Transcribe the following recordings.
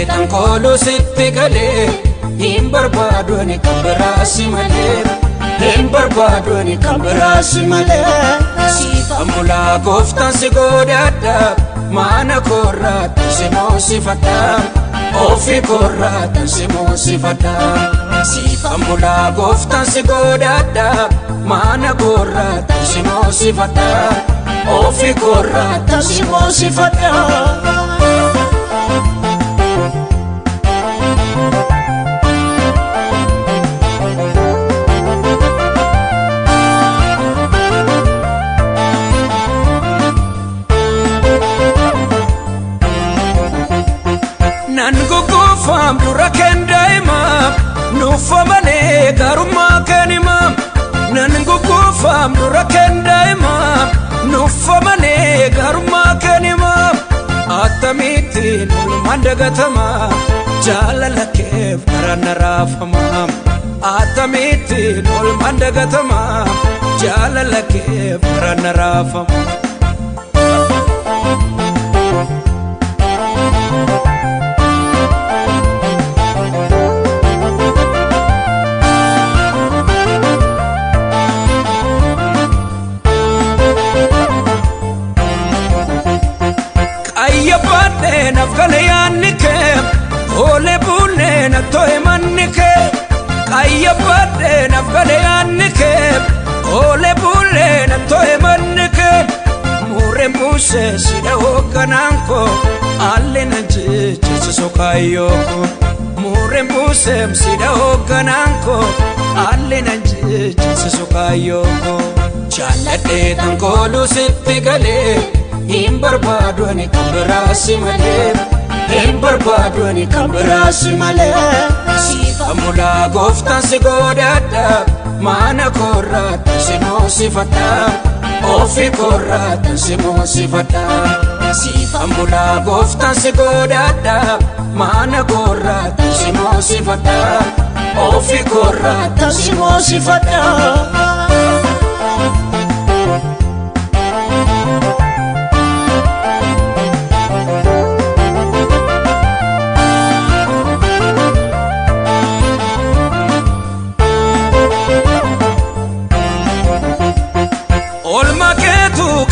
Jaalladhee tan kooluu sitti galee hin barbaadu ani kan biraa si malee hin barbaadu ani kan biraa si malee siifan bulaa gooftaan si godhadha mana koorraatti si moosifadha ofii koorraatti si moosifadha siifan bulaa gooftaan si godhadha mana koorraatti si moosifadha ofii koorraatti si moosifadha. Nan gugguufaam dura kendaa'ima nuufa malee gaarummaa kenima. Nan gugguufaam dura kendaa'ima nuufa malee gaarummaa kenima. Attamitti oolmaan dagatama jaalala keef karaan na raafama. Attamitti oolmaan dagatama jaalala keef karaan na raafama. Naaf gale yaadni kee oolee buunee na too'e manni kee qayyabaadhee naaf gale yaadni kee oolee buunee na too'e manni kee muureen buusee sidha hoogganaan koo haalli na jechisiisu kaayyoo koo muureen buusee sidha hoogganaan koo haalli na jechisiisu kaayyoo koo jaalladhee tan kooluu sitti galee. Hin barbaadu ani kan biraa si malee hin barbaadu ani kan biraa si malee siifan bulaa gooftaan si godhadha mana koorraatti si moosifadha ofii koorraatti si moosifadha siifan bulaa gooftaan si godhadha mana koorraatti si moosifadha ofii koorraatti si moosifadha.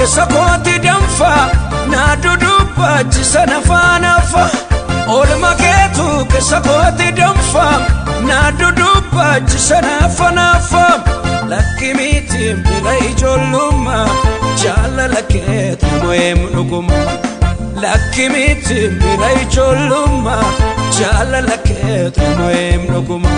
Keessa kooti danfa na dudubbaachisa nafa oolmaa keetu keessa kooti danfa na dudubbaachisa nafa lakki miti bila ijoollummaa jaalala keetu mo'eem dhuguma lakki miti bila ijoollummaa jaalala keetu mo'eem dhuguma.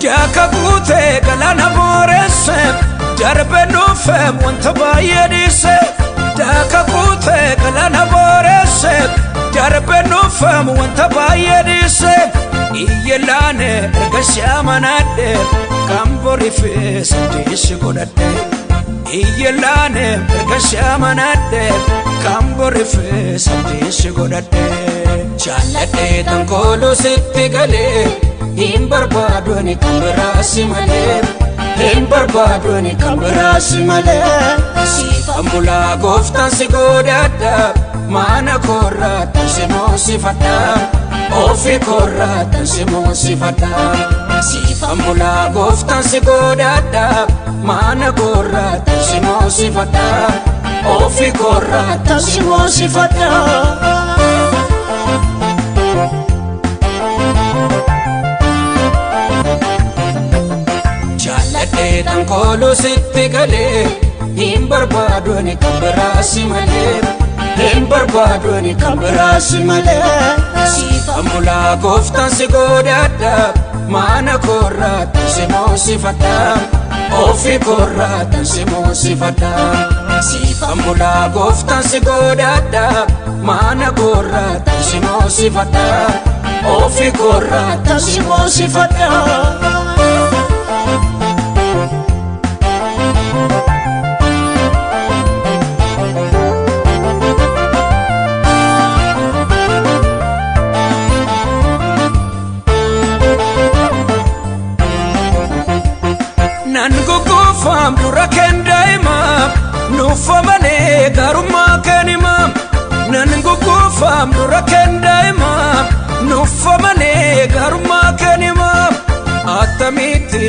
Daaka guutee galaana booresse darbee nuufee wanta baay'ee dhiise. Daaka guutee galaana booresse darbee nuufee wanta baay'ee dhiise. Iyyeelaane erga shaamanaadhe kan borifee saddeessi godhadhe. Iyyeelaane erga shaamanaadhe kan borifee saddeessi godhadhe. Jaalladhee tan kooluu sitti galee. Hin barbaadu ani kan biraa si malee hin barbaadu ani kan biraa si malee siifan bulaa gooftaan si godhadha mana koorraatti si moosifadha ofii koorraatti si moosifadha siifan bulaa gooftaan si godhadha mana koorraatti si moosifadha ofii koorraatti si moosifadha. Jaalladhee tan kooluu sitti galee hin barbaadu ani kan biraa si malee hin barbaadu ani kan biraa si malee siifan bulaa gooftaan si godhadha mana koorraatti si moosifadha ofii koorraatti si moosifadha siifan bulaa gooftaan si godhadha mana koorraatti si moosifadha ofii koorraatti si moosifadha.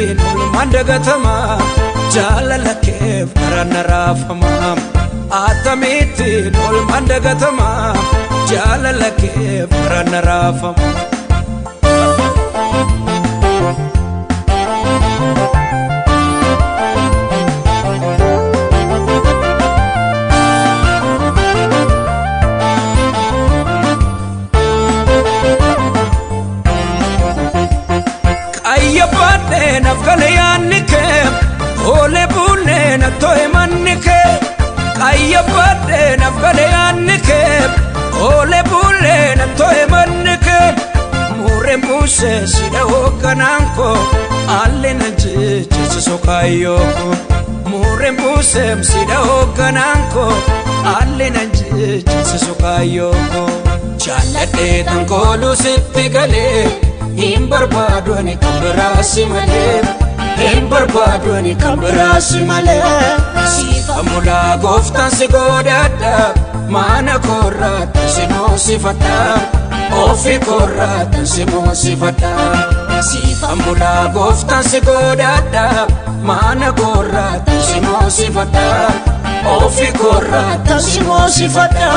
Akkamittiin oolmaan dagatamaa jaalala keef garaan na raafamaa. Akkamittiin oolmaan dagatamaa jaalala keef garaan na raafamaa. Ayyabaadhee naaf galee yaadni kee oolee buunee na too'e manni kee. Ayyabaadhee naaf galee yaadni kee oolee buunee na too'e manni kee. Muureen buusee si dhahoo kanaan koo haalli na jijjiirsisu kaayyoo koo. Muureen buusee si dhahoo kanaan koo haalli na jijjiirsisu kaayyoo koo. Jaalladhee tan kooluu sitti galee. Hin barbaadu ani kan biraa si malee. Hin barbaadu ani kan biraa si malee. Siifan bulaa gooftaan si godhadha. Mana koorraatti si moosifadha. Ofii koorraatti si moosifadha. Siifan bulaa gooftaan si godhadha. Mana koorraatti si moosifadha. Ofii koorraatti si moosifadha.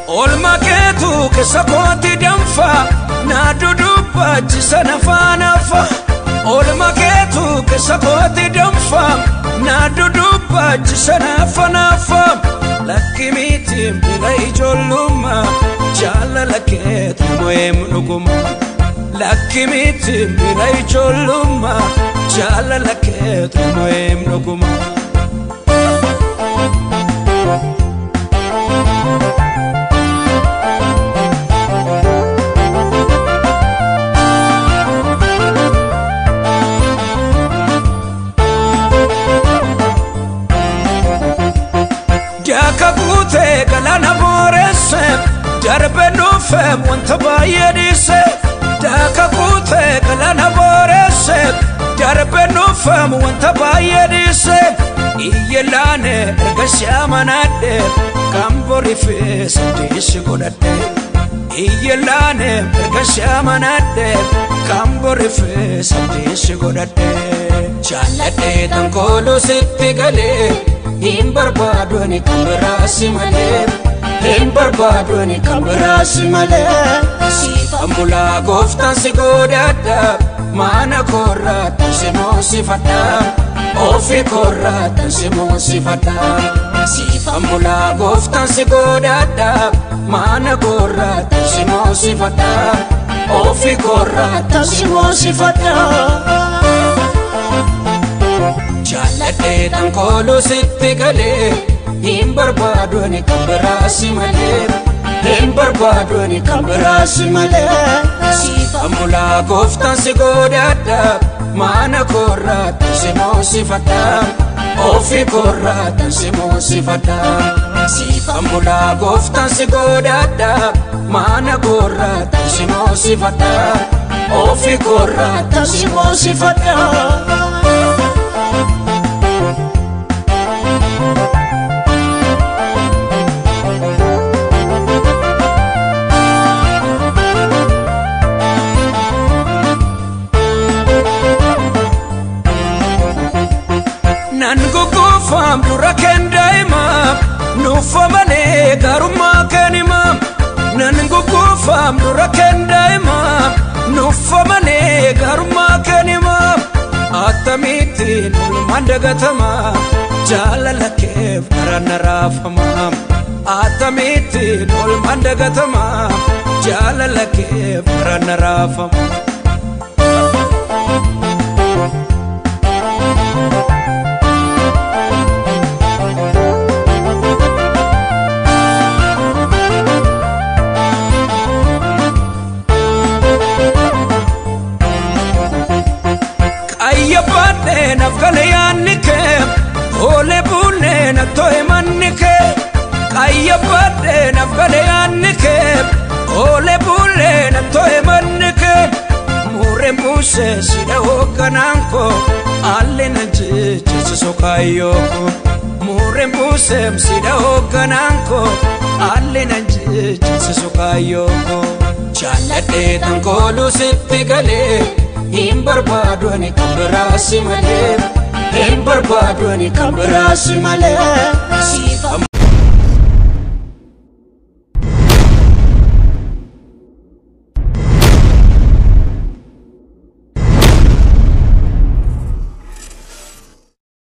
Oolmaa keetu keessa kooti danfa na dudubbaachisa nafa nafa. Oolmaa keetu keessa kooti danfa na dudubbaachisa nafa nafa. Lakki miti bila ijoollummaa jaalala keetu mo'eem dhuguma. Lakki miti bila ijoollummaa jaalala keetu mo'eem dhuguma. Jaaka guutee galaana booresse darbee dhufe wanta baay'ee dhiise. Jaaka guutee galaana booresse darbee dhufe wanta baay'ee dhiise. Iyya laane erga shaamanaadhe kan boriifee saddeessi godhadhe. Iyya laane erga shaamanaadhe kan boriifee saddeessi godhadhe. Jaalladhee tan kooluu sitti galee. Hin barbaadu ani kan biraa si malee. Hin barbaadu ani kan biraa si malee. Siifan bulaa gooftaan si godhadha. Mana koorraatti si moosifadha. Ofii koorraatti si moosifadha. Siifan bulaa gooftaan si godhadha. Mana koorraatti si moosifadha. Ofii koorraatti si moosifadha. Jaalladhee tan kooluu sitti galee. Hin barbaadu ani kan biraa si malee. Hin barbaadu ani kan biraa si malee. Siifan bulaa gooftaan si godhadha. Mana koorraatti si moosifadha. Ofii koorraatti si moosifadha. Siifan bulaa gooftaan si godhadha. Mana koorraatti si moosifadha. Ofii koorraatti si moosifadha. Nan gugguufaam dura kendaa'ima nuufa malee gaarummaa kennimaa. Nan gugguufaam dura kendaa'ima nuufa malee gaarummaa kennimaa. Akkamittiin oolmaan dagatamaa jaalala keef garaan na raafamaa. Akkamittiin oolmaan dagatamaa jaalala keef garaan na raafamaa. Ayyabaadhee naaf galee yaadni kee oolee buunee na too'e manni kee. Ayyabaadhee naaf galee yaadni kee oolee buunee na too'e manni kee. buusee sidha hoogganaan koo haalli na jechisiisu kaayyoo koo. Muureen buusee sidha hoogganaan koo haalli na jechisiisu kaayyoo koo. Jaalladhee tan kooluu sitti galee hin barbaadu ani kan biraasi malee. Hin barbaadu ani kan biraasi malee. Si